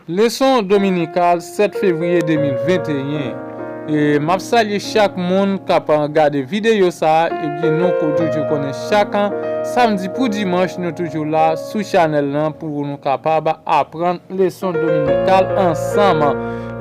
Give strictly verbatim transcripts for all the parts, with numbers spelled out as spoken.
Leson dominikal sèt fevriye de mil venteyen. E m ap salye chak moun k ap gade videyo sa a. Ebyen, nou ko toujou konnen chak samdi pou dimanch, nou toujou la sou chanèl lan pou nou kapab aprann leson dominikal ansanm.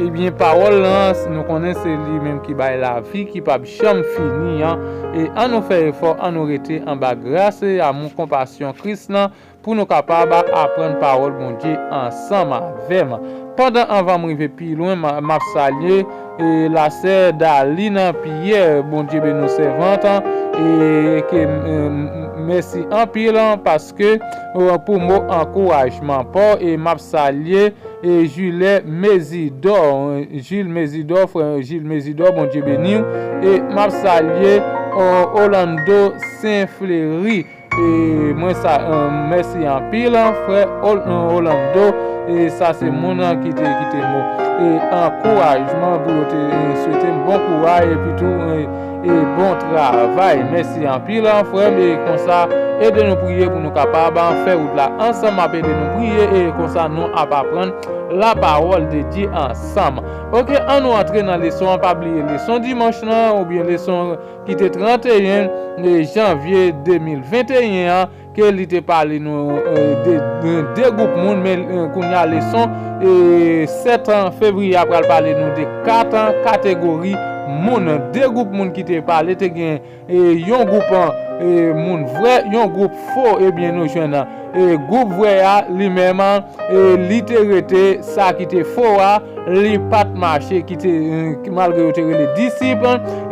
Ebyen, pawòl lan, nou konnen se li menm ki bay lavi, ki p ap janm fini an. E ann nou fè efò, ann nou rete anba gras e amou konpasyon Kris lan, pou nou kapab aprann pawòl Bondye ansanm avè m. Pandan anvan m rive pi lwen, m a- m ap salye e lasè Dalina Pyè, Bondye beni w sèvant, e ke m- m- mèsi anpil paske e pou mo ankourajman pa w, e m ap salye e Jilè Mezidò, Jil Mezidò, frè Jil Mezidò, Bondye beni w, e m ap salye e Orlando Saint Fleury. E mwen sa e mèsi anpil frè Ol- Orlando. E sa se moun ki te kite mo e ankourajman pou yo te e swete m bon kouraj epi tou e e bon travay. Mèsi anpil frè m, e konsa ede nou priye pou nou kapab fè wout la ansanm, ap ede nou priye e konsa nou ap aprann la pawòl de Dye ansanm. Oke, ann nou antre nan leson an. Pa bliye leson dimanch lan oubyen leson ki te tranteyen janvye de mil venteyen an, ke li te pale nou e de de de gwoup moun, men e kounye a leson e sèt fevriye a pral pale nou de kat kategori moun. De gwoup moun ki te pale, te gen e yon gwoup e moun vrè, yon gwoup fo. Ebyen, nou jwenn e gwoup vrè a li menm e li te rete sa ki te fo a, li pa t mache, ki te e malgre yo te rele disip,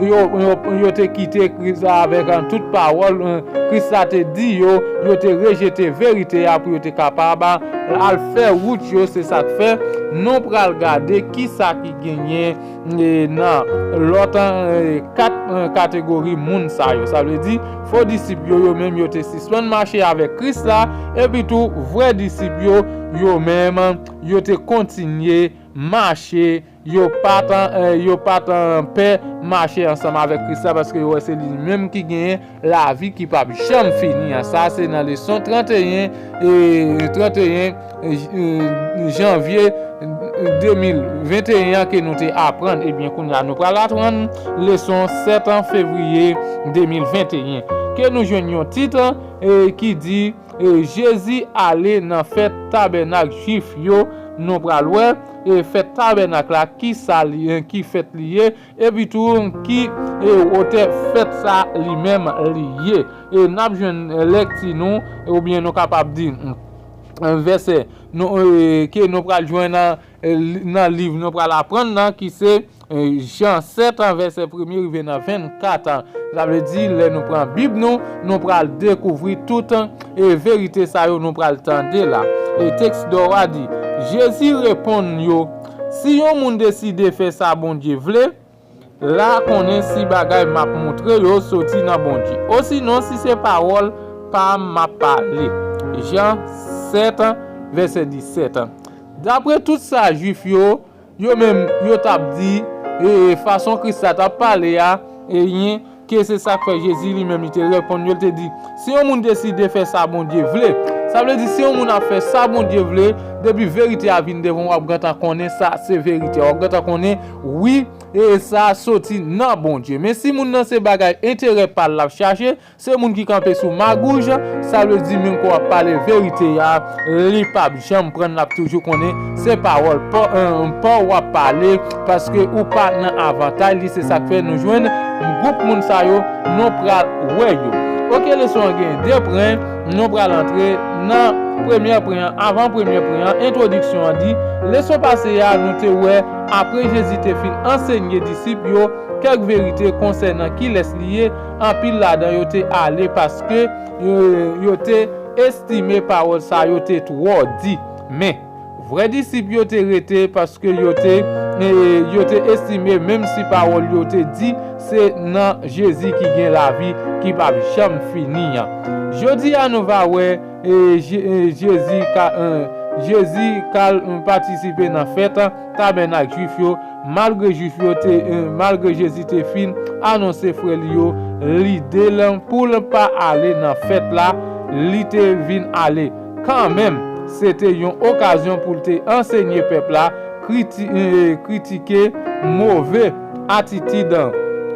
yo yo yo te kite Kris la avèk e tout pawòl e Kris la te di yo. Yo te rejete verite a pou yo te kapab al fè wout yo. Se sa k fè nou pral gade kisa ki genyen e nan lòt e kat e kategori moun sa yo. Sa vle di, fo disip yo, yo menm yo te sispann mache avèk Kris la, epi tou vrè disip yo, yo menm yo te kontinye mache, yo pa t e yo pa t e pè mache ansanm avèk Kris la, paske yo wè se li menm ki genyen lavi ki p ap janm fini an. Sa se nan leson tranteyen e tranteyen e janvye de mil venteyen an ke nou te aprann. Ebyen, kounye a nou pral aprann leson sèt fevriye de mil venteyen, ke nou jwenn yon tit e ki di e Jezi ale nan fèt tabènak jwif yo. Nou pral wè e fèt tabènak la, ki sa li e ki fèt li ye, epi tou ki e wotè fèt sa li menm li ye. E n ap jwenn lèkti nou, oubyen nou kapab di vèsè nou e ke nou pral jwenn nan e li- nan liv nou pral aprann nan, ki se e Jan sèt an, vèsè premye rive nan vennkat an. Sa vle di, lè nou pran Bib nou, nou pral dekouvri tout e verite sa yo nou pral tande la. E tèks dò a di, Jezi reponn yo, si yon moun deside fè sa Bondye vle, la konnen si bagay m ap montre yo soti nan Bondye, osinon si se pawòl pa m m ap pale. Jan sèt, vèsè disèt. Dapre tout sa Jwif yo, yo menm, yo t ap di, e fason Kris la t ap pale a, e yen, ke se sa k fè Jezi li menm li te reponn yo, li te di, si yon moun deside fè sa Bondye vle, sa vle di si yon moun ap fè sa Bondye vle, depi verite a vin devan w, w ap gentan konnen sa se verite. W ap gentan konnen, wi, e sa soti nan Bondye. Men si moun nan se bagay enterè pa l l ap chache, se moun ki kanpe sou magouj, sa vle di menm ke w ap pale verite a, li p ap janm pran, l ap toujou konnen se pawòl pa w w ap pale, paske ou pa nan avantaj li. Se sa k fè nou jwenn gwoup moun sa yo, nou pral wè yo. Oke, leson an gen de pwen, nou pral antre nan premyè pwen an. Avan premyè pwen an, entwodiksyon an di, leson pase a, nou te wè, apre Jezi te fin ansenye disip yo kèk verite konsènan kilès li ye, anpil ladan yo te ale paske yo, yo te estime pawòl sa yo te twò di. Men, vrè disip yo te rete paske yo te, e, yo te estime menm si pawòl yo te di se nan Jezi ki gen lavi ki p ap janm fini an. Jodi a, nou va wè e, Je- e, Jezi ka, e, Jezi ka, e, patisipe nan fèt tabènak Jwif yo, malgre Jwif yo te, e, malgre Jezi te fin anonse frè li yo lide l pou l pa ale nan fèt la, li te vin ale kanmenm. se te yon okazyon pou l te ansenye pèp la, kriti- eh, kritike move atitid,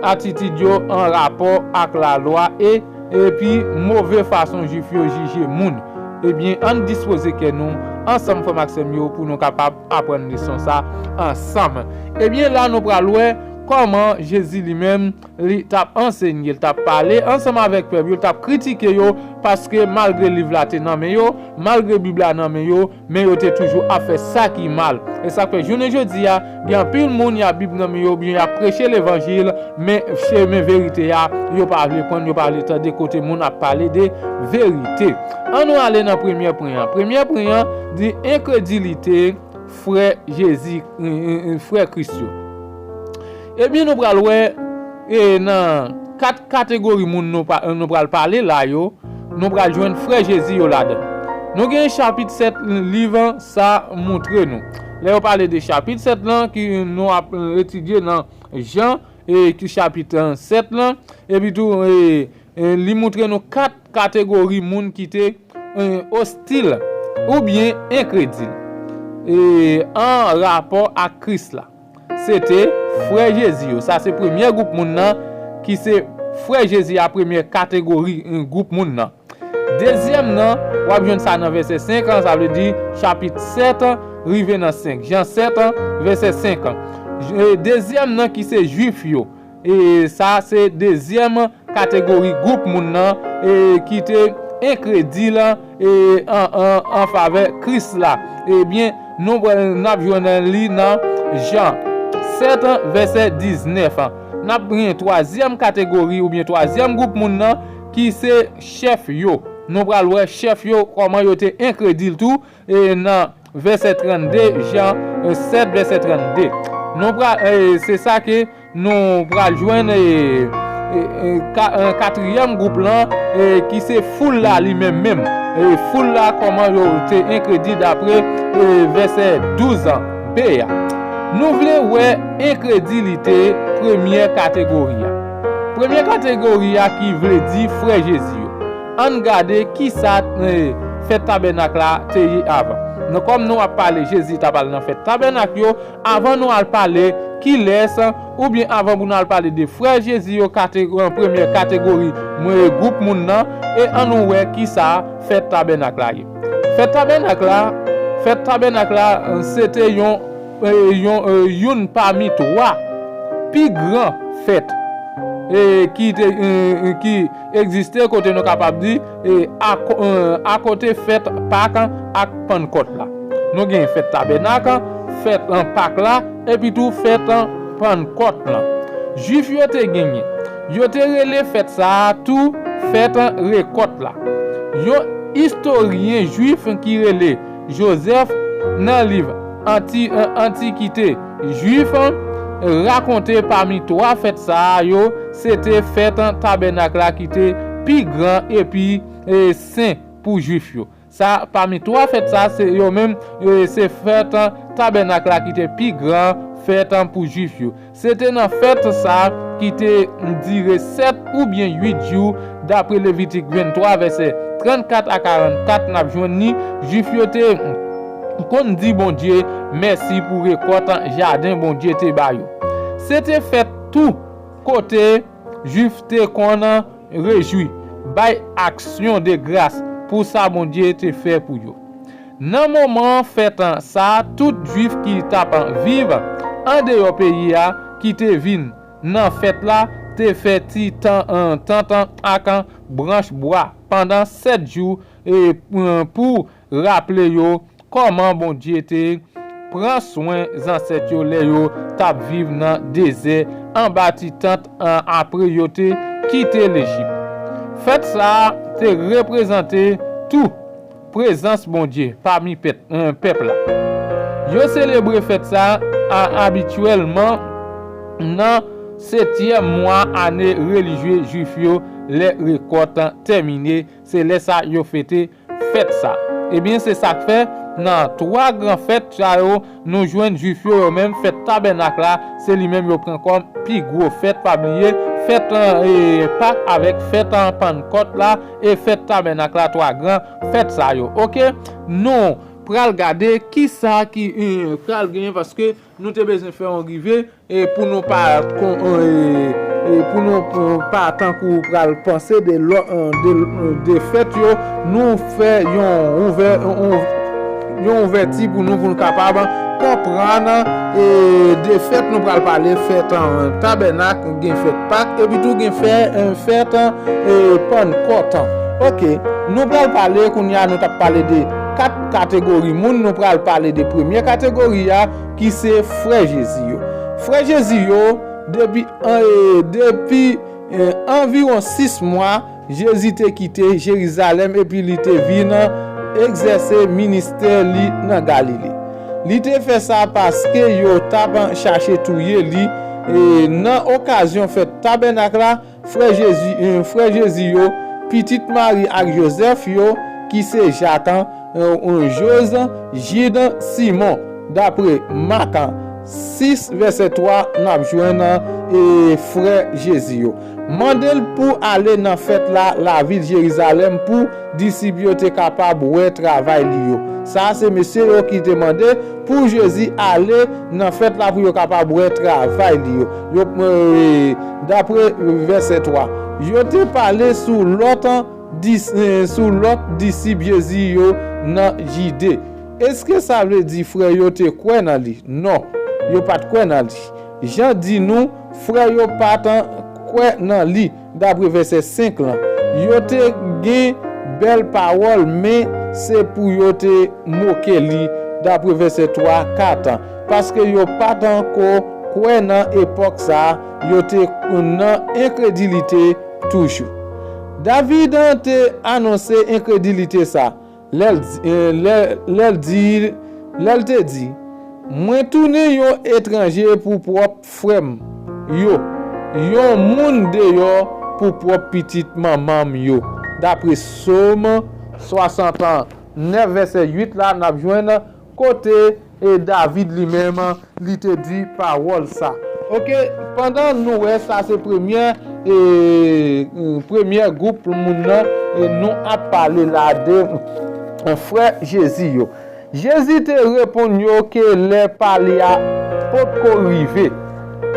atitid yo an rapò ak lalwa e, epi move fason Jwif yo jije moun. Ebyen, ann dispoze kè nou ansanm, frè m ak sè m yo, pou nou kapab aprann leson sa ansanm. Ebyen, la nou pral wè kòman Jezi li menm, li t ap ansenye, li t ap pale ansanm avèk pèp yo, li t ap kritike yo, paske malgre liv la te nan men yo, malgre Bib la nan men yo, men yo te toujou ap fè sa ki mal. E sa k fè jounen jodi a, gen anpil moun y ap Bib nan men yo, oubyen y ap preche levanjil, men chemen verite a, yo pa vle pran, yo pa vle tande kote moun ap pale de verite. Ann nou ale nan premye pwen an. Premye pwen an di enkredilite frè Jezi, frè Kris yo. Ebyen, nou pral wè, e, nan kat kategori moun nou pa- nou pral pale la yo, nou pral jwenn frè Jezi yo ladan. Nou gen chapit sèt liv an sa montre nou. Lè yo pale de chapit sèt lan ki nou ap, e, etidye nan Jan, e, ki chapit, e, sèt lan, epi tou, e, e, li montre nou kat kategori moun ki te, e, ostil oubyen enkredil, e, an rapò ak Kris la. Se te frè Jezi yo. Sa se premye gwoup moun nan, ki se frè Jezi a, premye kategori, e, gwoup moun nan. Dezyèm nan, w ap jwenn sa nan vèsè senk an, sa vle di chapit sèt, rive nan senk. Jan sèt, vèsè senk an. E, dezyèm nan ki se Jwif yo. E sa se dezyèm kategori gwoup moun nan, e, ki te enkredil, e, an, an, an favè Kris la. Ebyen, nou, n ap jwenn li nan Jan sèt, vèsè diznèf an. N ap gen twazyèm kategori oubyen twazyèm gwoup moun nan ki se chèf yo. Nou pral wè chèf yo, kòman yo te enkredil tou, e, nan vèsè trannde, Jan, e, sèt, vèsè trannde. Nou pral, e, se sa ke nou pral jwenn, e, e, e, ka- e, katriyèm gwoup lan, e, ki se foul la li menm menm. E, foul la, kòman yo te enkredil dapre, e, vèsè douz an, B a. Nou vle wè enkredilite premye kategori a. Premye kategori a ki vle di frè Jezi yo. Ann gade kisa, e, fèt tabènak la te ye avan. Non, kòm nou ap pale Jezi t ap al nan fèt tabènak yo, avan nou al pale kilès, oubyen avan pou nou al pale de frè Jezi yo, kate- an premye kategori, mwen, gwoup moun nan, e ann nou wè kisa fèt tabènak la ye. Fèt tabènak la, fèt tabènak la, e, se te yon, e, yon, e, youn pami twa pi gran fèt, e, ki te, e, e, ki egziste, kote nou kapab di, e, ako- e, akote fèt Pak ak Pannkòt la. Nou gen fèt tabènak, fèt, e, Pak la, epi tou fèt, e, Pannkòt la. Jwif yo te genyen. Yo te rele fèt sa a tou fèt, e, rekòt la. Yon istoryen jwif ki rele Joseph nan liv Anti- e, Antikite Jwif, e, rakonte pami twa fèt sa a yo, se te fèt, e, tabènak la ki te pi gran epi, e, sen pou Jwif yo. Sa, pami twa fèt sa, se yo menm, e, se fèt, e, tabènak la ki te pi gran fèt, e, pou Jwif yo. Se te nan fèt sa ki te dire sèt oubyen uit jou, dapre Levitik venntwa, vèsè trannkat a karannkat, n ap jwenn ni, Jwif yo te konn di Bondye mèsi pou rekòt jaden Bondye te ba yo. Se te fèt tou kote Jwif te konn rejwi, bay aksyon de gras pou sa Bondye te fè pou yo. Nan moman fèt sa a, tout Jwif ki t ap viv andeyò peyi a, ki te vin nan fèt la, te fè ti tan- tant ak branch bwa pandan sèt jou, e, pou raple yo kòman Bondye te pran swen zansèt yo lè yo t ap viv nan dezè anba ti tant, e, apre yo te kite Lejip. Fèt sa a te reprezante tou prezans Bondye pami pèt- e, pèp la. Yo selebre fèt sa a abityèlman nan setyèm mwa ane relijye Jwif yo, lè rekòt tèmine, se lè sa yo fete fèt sa. Ebyen, se sa k fè, nan twa gran fèt sa yo, nou jwenn Jwif yo, yo menm, fèt tabènak la, se li menm yo pran kòm pi gwo fèt. Pa bliye, fèt, e, Pak avèk fèt, e, Pannkòt la, e fèt Tabènak la, twa gran fèt sa yo. Oke, nou pral gade kisa ki, e, pral genyen, paske nou te bezwen fè yon rive, e pou nou pa kon, e, e pou nou, e, pa tankou pral panse de lò, e, de, e, de fèt yo, nou fè yon ouvè, yon, yon ouvèti pou nou, pou nou kapab konprann, e, de fèt nou pral pale, fèt, e, Tabènak, gen fèt Pak, epi tou gen fè, e, fèt, e, Pannkòt. Oke, nou pral pale kounye a, nou t ap pale de kat kategori moun, nou pral pale de premye kategori a, ki se frè Jezi yo. Frè Jezi yo, depi, e, depi, e, anviwon sis mwa, Jezi te kite Jerizalèm epi li te vin egzèse ministè li nan Galile. Li te fè sa paske yo t ap chache touye li, e nan okazyon fèt Tabènak la, frè Jezi, e, frè Jezi yo, pitit Mari ak Jozèf yo, ki se Jak, e, Joz, Jid, Simon, dapre Mak sis, vèsè twa, n ap jwenn, e, frè Jezi yo. Mande l pou ale nan fèt la, lavil Jerizalèm, pou disip yo te kapab wè travay li yo. Sa a se mesye yo ki te mande pou Jezi ale nan fèt la pou yo kapab wè travay li yo. Yo, e, dapre vèsè twa, yo te pale sou lòt dis-, e, sou lòt disip Jezi yo nan Jide. Èske sa vle di frè yo te kwè nan li? Non, yo pa t kwè nan li. Jan di nou, frè yo pa t kwè nan li, dapre vèsè senk lan. Yo te gen bèl pawòl, men se pou yo te moke li, dapre vèsè twa, kat an. Paske yo pa t ankò kwè nan epòk sa a, yo te nan enkredilite toujou. David te anonse enkredilite sa a. Lè l di, e, lè, lè l di, lè l te di, mwen tounen yon etranje pou pwòp frè m yo, yon moun deyò pou pwòp pitit manman m yo, dapre Sòm swasannèf, vèsè uit la, n ap jwenn kote, e, David li menm, li te di pawòl sa. Oke, pandan nou wè sa se premyè, e, premyè gwoup moun nan, e nou ap pale la de, e, frè Jezi yo. Jezi te reponn yo ke lè pa li a potko rive.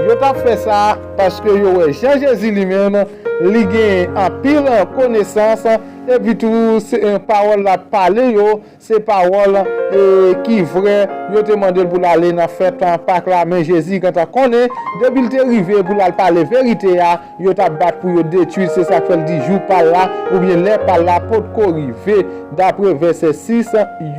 Yo t ap fè sa paske yo wè jan Jezi li menm, li gen anpil konesans, epi tou se, e, pawòl l ap pale yo, se pawòl, e, ki vrè. Yo te mande l pou l ale nan fèt, e, Pak la, men Jezi gentan konnen, depi l te rive pou l al pale verite a, yo t ap bat pou yo detwi l. Se sa k fè l di jou pa l la, oubyen lè pa l la potko rive, dapre vèsè sis,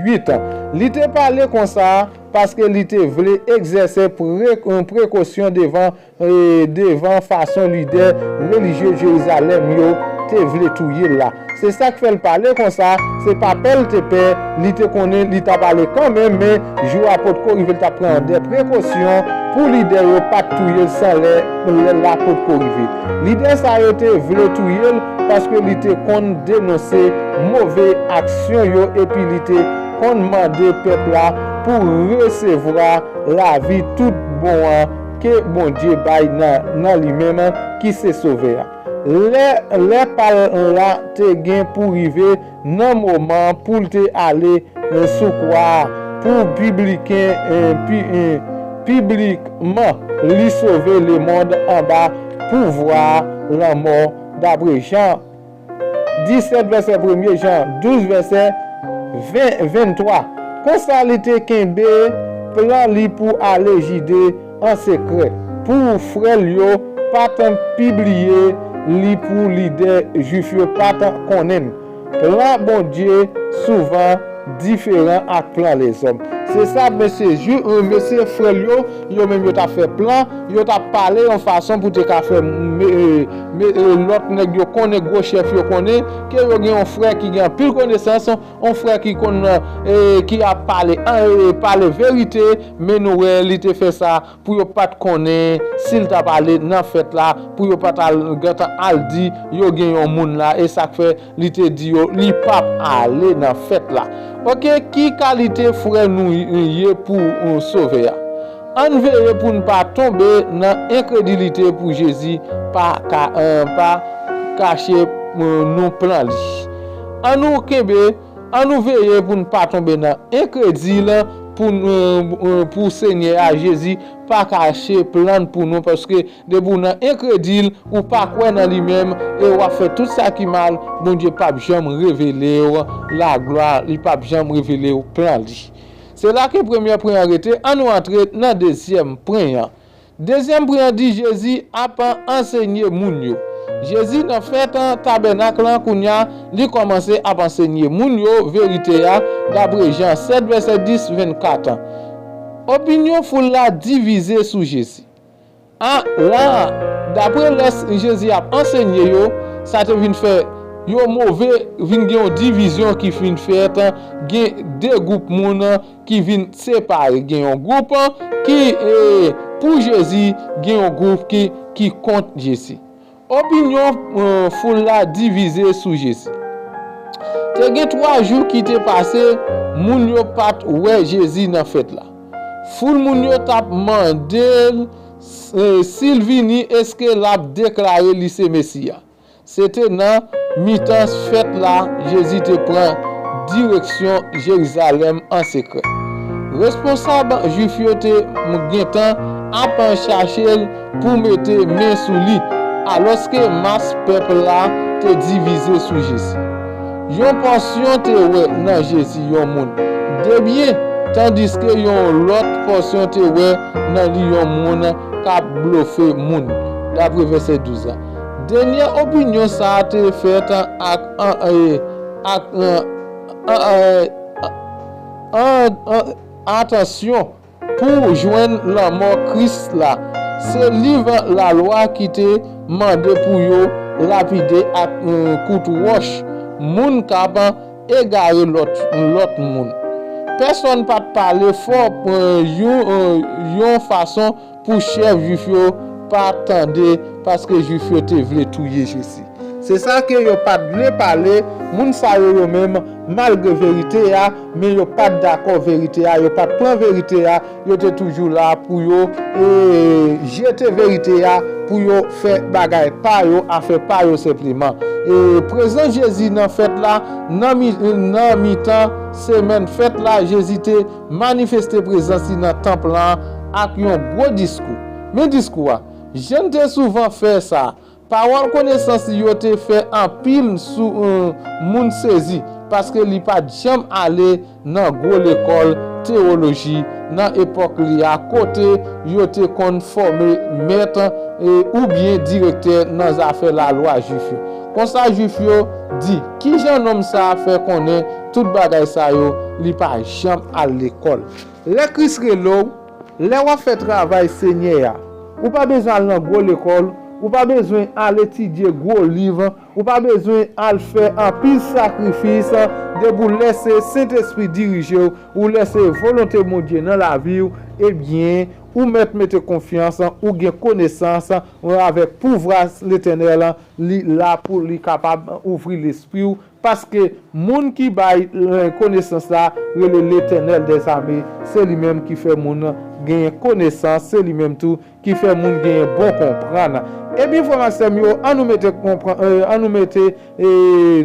uit. Li te pale konsa paske li te vle egzèse pre-, prekosyon devan, e, devan fason lidè relijye Jerizalèm yo te vle touye l la. Se sa k fè l pale konsa, se pa pè l te pè, li te konnen li t ap ale kanmenm, men jou a potko rive, l t ap pran de prekosyon pou lidè yo pa t touye l san lè, lè la potko rive. Lidè sa yo te vle touye l paske li te konn denonse move aksyon yo, epi li te konn mande pèp la pou resevwa lavi tout bon an ke Bondye bay nan, nan li menm ki se Sovè a. Lè, lè pa l la te gen pou rive nan moman pou l te ale, e, sou kwa a, pou pibliken, e, pi-, e, piblikman li sove lemonn anba pouvwa lanmò, dapre Jan disèt vèsè premye, Jan douz vèsè ven, venntwa. Konsa li te kenbe plan li pou ale Jide an sekrè, pou frè l yo pa t pibliye li, pou lidè jwif yo pa t konnen l. Plan Bondye souvan diferan ak plan lèzòm. Se sa mesye Ju-, e, mesye frè l yo, yo menm yo t ap fè plan, yo t ap pale yon fason pou te ka fè me-, e, me-, e, lòt nèg yo konnen, gwo chèf yo konnen, ke yo gen yon frè ki gen anpil konesans, yon frè ki konn, e, ki ap pale, e, pale verite, men nou wè li te fè sa pou yo pa t konnen si l t ap ale nan fèt la, pou yo pa t al, gentan al di yo gen yon moun la, e sa k fè li te di yo li p ap ale nan fèt la. Oke, ki kalite frè nou ye pou, e, Sovè a? Ann veye pou n pa tonbe nan enkredilite pou Jezi pa ka, eh, pa kache, eh, nou plan li. Ann nou kenbe, ann nou veye pou n pa tonbe nan enkredil pou, eh, eh, pou Senyè a Jezi pa kache plan pou nou, paske depi w nan enkredil, ou pa kwè nan li menm, e w ap fè tout sa ki mal, Bondye p ap janm revele w laglwa, li p ap janm revele w plan li. Se la ke premyè pwen an rete, ann nou antre nan dezyèm pwen an. Dezyèm pwen an di Jezi ap ansenye moun yo. Jezi nan fèt an tabènak lan kounye a, li kòmanse ap ansenye moun yo verite a, dapre Jan sèt vèsè dis, vennkat. Opinyon foul la divize sou Jezi. A, la, dapre lè Jezi ap ansenye yo, sa te vin fè yo move, vin gen yon divizyon ki fin fèt, gen de gwoup moun ki vin separe. Gen yon gwoup ki, eh, pou Jezi, gen yon gwoup ki, ki kont Jezi. Opinyon, eh, foul la divize sou Jezi. Te gen twa jou ki te pase, moun yo pa t wè Jezi nan fèt la. Foul moun yo t ap mande l, eh, si l vini, èske l ap deklare li se Mesi a. Se te nan mitan fèt la, Jezi te pran direksyon Jerizalèm an sekrè. Responsab Jwif yo te gentan ap chache l pou mete men sou li, alòske mas pèp la te divize sou Jezi. Yon pòsyon te wè nan Jezi yon moun de byen, tandiske yon lòt pòsyon te wè nan li yon moun k ap blofe moun, dapre vèsè douz la. Dènye opinyon sa a te fèt ak, an, e, ak, an, an, an, an, an, atansyon pou jwenn lanmò Kris la. Se liv lalwa ki te mande pou yo lapide ak, e, kout wòch moun k ap egare lòt, lòt moun. Pèsonn pa t pale fò, e, yon, e, yon fason pou chèf Jwif yo pa tande, paske Jwif yo te vle touye Jezi. Se sa ke yo pa t vle pale, moun sa yo, yo menm, malgre verite a, men yo pa t dakò verite a, yo pa t pran verite a, yo te toujou la pou yo, e, jete verite a, pou yo fè bagay pa yo, afè pa yo senpleman. E, prezans Jezi nan fèt la, nan mi-, nan mitan semèn fèt la, Jezi te manifeste prezans li nan tanp lan ak yon gwo diskou. Men diskou a, jan l te souvan fè sa, pawòl konesans li yo te fè anpil sou, e, moun sezi, paske li pa t janm ale nan gwo lekòl teyoloji nan epòk li a, kote yo te konn fòme mèt, e, oubyen direktè nan zafè lalwa Jwif yo. Konsa, Jwif yo di, "Kijan nonm sa a fè konnen tout bagay sa yo? Li pa janm al lekòl." Lè Kris rele w, lè w ap fè travay Senyè a, ou pa bezwen al nan gwo lekòl, ou pa bezwen al etidye gwo liv, ou pa bezwen al fè anpil sakrifis, depi w lèse Sentespri dirije w, ou lèse volonte Bondye nan lavi w, ebyen, ou mèt mete konfyans, ou gen konesans, avèk pouvwa Letènèl, li la pou li kapab ouvri lespri w, paske moun ki bay, e, konesans la rele Letènèl dèzame, se li menm ki fè moun genyen konesans, se li menm tou ki fè moun genyen bon konprann. Ebyen, frè m ak sè m yo, ann nou mete konpran-, e, ann nou mete, e,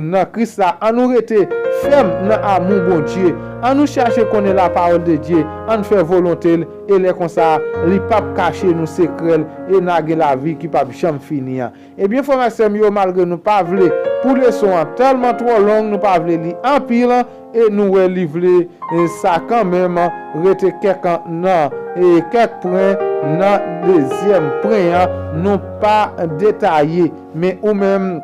nan Kris la, ann nou rete fèm nan amou Bondye, ann nou chache konnen lapawòl de Dye, ann fè volonte l, e lè konsa, li p ap kache nou sekrè l, e n a gen lavi ki p ap janm fini an. Ebyen, frè m ak sè m yo, malgre nou pa vle pou leson an tèlman twò long, nou pa vle li anpil, e nou wè li vle, e, sa kanmenm, rete kèk nan, e, kèk pwen nan dezyèm pwen an, nou pa detaye. Men ou menm,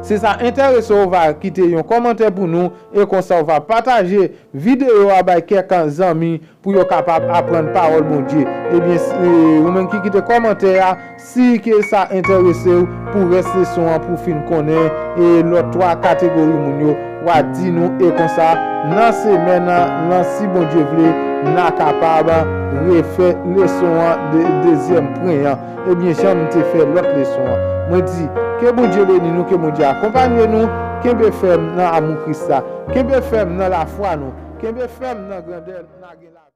si sa enterese w, w va kite yon kòmantè pou nou, e konsa w va pataje videyo a bay kèk zanmi pou yo kapab aprann pawòl Bondye. Ebyen, si, e, ou menm ki kite kòmantè a, si ke sa enterese w pou rès leson an, pou w fin konnen, e, lòt twa kategori moun yo, w a di nou, e konsa, nan semèn nan, nan, si Bondye vle, n a kapab refè leson an, de, dezyèm pwen an. Ebyen, jan m te fè lòt leson an, mwen di, ke Bondye beni nou, ke Bondye akonpaye nou, kenbe fèm nan amou Kris la, kenbe fèm nan lafwa nou, kenbe fèm nan grandè n a gen la.